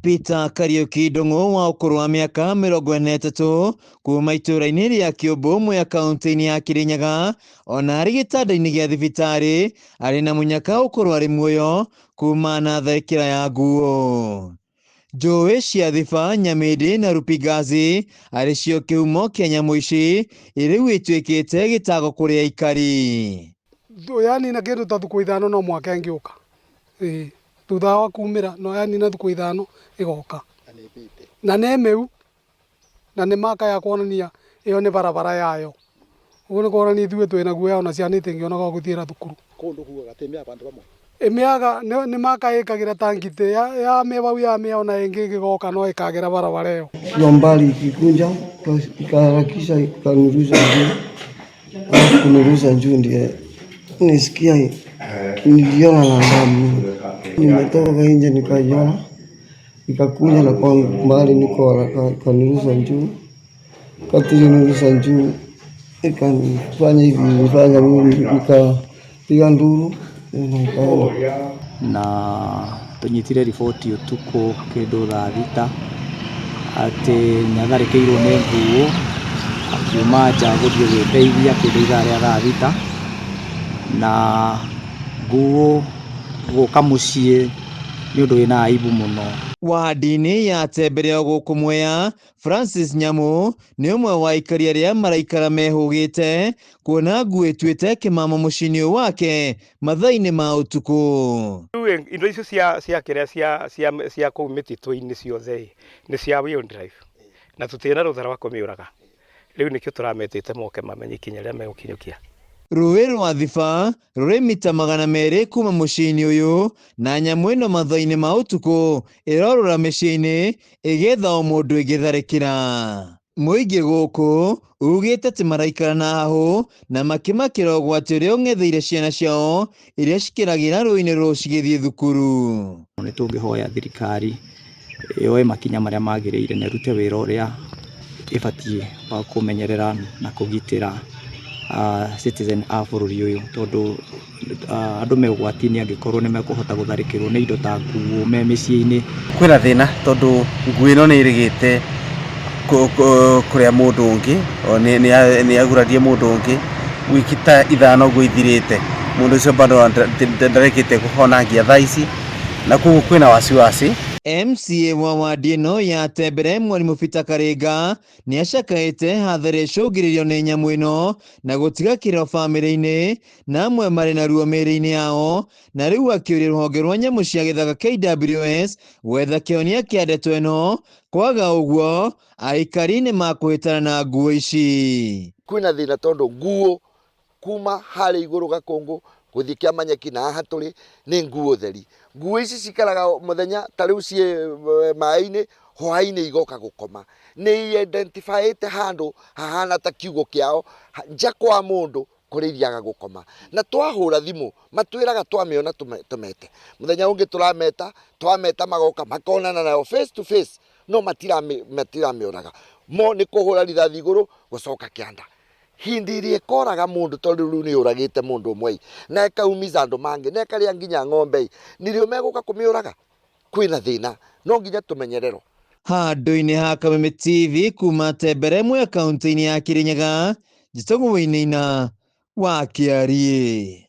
Peter Kariuki Ndung'u wa ũkũrũ wa mĩaka 43 kuma itũũra-inĩ rĩa Kĩũmbũ Mwea kaunti-inĩ ya Kĩrĩnyaga, ona arĩ gĩtanda-inĩ gĩa thibitarĩ arĩ na mũnyaka ũkorwo arĩ muoyo kuma na tharĩkĩra ya nguo. Njũĩ cia Thiba, Nyamĩndĩ na Rupingazi arĩ cio kĩhumo kĩa nyamũ ici rĩu ituĩkĩte gĩtago kũrĩ aikari. Yanina kĩndũ ta thukũ 5 no mwaka ĩngĩũka. Ĩĩ, thutha wa kumĩra no yanina thukũ 5 ĩgoka. Na nĩ mĩu na nĩ maka ya kuonania ĩyo nĩ barabara yayo. Ũguo nĩ kuonania ithuĩ twĩna guoya ona ciana itingĩona gwa gũthiĩra thukuru. Kũndũ kugaga atĩ ĩmĩaga bandũ bamwe. Ĩmĩaga nĩ maka ĩkagĩra ta ngitĩ yamĩa bau yamĩa ona ĩngĩ ĩgĩgoka no ĩkagera barabara ĩyo. Kwa mbali ikikunja ikaharakisha ikanirusha juu, alafu kunirusha juu ndiye nisikia, niliona na damu, nimetoka nje nikaiona ikakuja na kwa mbali niko haraka ikanirusha juu, kati ilinirusha juu ikanifanya hivi nifanya mimi nikapiga nduru na ikaenda. Na tũnyitire riboti ũtukũ kĩndũ thaa 6 atĩ nĩatharĩkĩirwo nĩ nguũ akiuma nja gũthiĩ gwĩteithia kĩndũ ithaa rĩa thaa 6 na nguũ gũka mũciĩ nĩ ũndũ wĩna aibu mũno. Wadi-inĩ ya Tembere o gũkũ Mwea, Francis Nyamu nĩ ũmwe wa aikari arĩa maraikara mehũgĩte kuona nguo ĩtuĩte kĩmamo mũciĩ-inĩ ũyũ wake mathaa-inĩ ma ũtukũ. Rĩu indo icio cia kĩrĩa cia kũu mĩtitũ-inĩ ciothe nĩ cia wildlife na tũtirĩ na rũtha rwa kũmĩũraga. Rĩu nĩkĩo tũrametĩte moke mamenye ikinya rĩrĩa megũkinyũkia. Rũĩ rwa Thiba rũrĩ mita 200 kuma mũciĩ-inĩ ũyũ na nyamũ ĩno mathaa-inĩ ma ũtukũ ĩrorũra mĩciĩ-inĩ ĩgĩetha o mũndũ ĩngĩtharĩkĩra. Mũingĩ gũkũ ugĩte atĩ maraikara na hahũ na makĩmakĩra ũgwati ũrĩa ũng'etheire ciana ciao iria cikĩragĩra rũĩ-inĩ rũrũ cigĩthiĩ thukuru. Nĩ tũngĩhoya thirikari yoe makinya marĩa magĩrĩire na ĩrute wĩra ũrĩa ĩbatiĩ wa kũmenyerera na kũgitĩra citizen a bũrũri ũyũ tondũ andũ me ũgwati-inĩ angĩkorwo nĩ mekũhota gũtharĩkĩrwo nĩ indo ta nguo me mĩciĩ-inĩ. Kwĩna thĩna tondũ nguo ĩno nĩ ĩrĩgĩte kũrĩa mũndũ ũngĩ, nĩ agurarie mũndũ ũngĩ wiki ta 5 ũguo ithirĩte, mũndũ ũcio bado ndarĩkĩtie kũhona nginya thaa ici, na koguo kwĩna wasiwasi. MCA wa wadi ĩno ya Tembere Mwarimũ Peter Karinga nĩ acakaĩte hathara ĩcũngĩrĩirio nĩ nyamũ ĩno na gũtiga kĩro bamĩrĩ-inĩ na amwe marĩ na ruo mĩĩrĩ-inĩ yao, na rĩu akĩũria rũhonge rwa nyamũ cia gĩthaka KWS gwetha kĩhonia kĩa ndeto ĩno, kwaga ũguo aikari nĩ makũhĩtana na nguo ici. Kwĩna thĩna tondũ nguo kuma harĩa igũrũ Gakũngũ gũthiĩ Kĩamanyeki na haha tũrĩ nĩ nguo theri. Nguo ici cikaraga mũthenya ta rĩu ciĩ maĩ-inĩ, hwaĩ-inĩ igoka gũkoma. Nĩ identifyĩte handũ hahana ta kiugũ kĩao nja kwa mũndũ kũrĩa ithiaga gũkoma. Na twahũra thimũ matwĩraga twamĩona tũmete. Mũthenya ũngĩ tũrameta, twameta magoka makonana nayo face to face, no matiramĩũraga. Mo nĩ kũhũra rithathi igũrũ gũcoka kĩanda. Hĩndĩ ĩrĩa ĩkoraga mũndũ tondũ rĩu nĩ yũragĩte mũndũ ũmwe na ĩkaumiza andũ mangĩ na ĩkarĩa nginya ng'ombe, nĩrĩo megũka kũmĩũraga. Kwĩna thĩna, no nginya tũmenyererwo. Handũ-inĩ ha Kameme TV kuma Tembere Mwea kaunti-inĩ ya Kĩrĩnyaga, njĩtagwo Wainaina wa Kĩariĩ.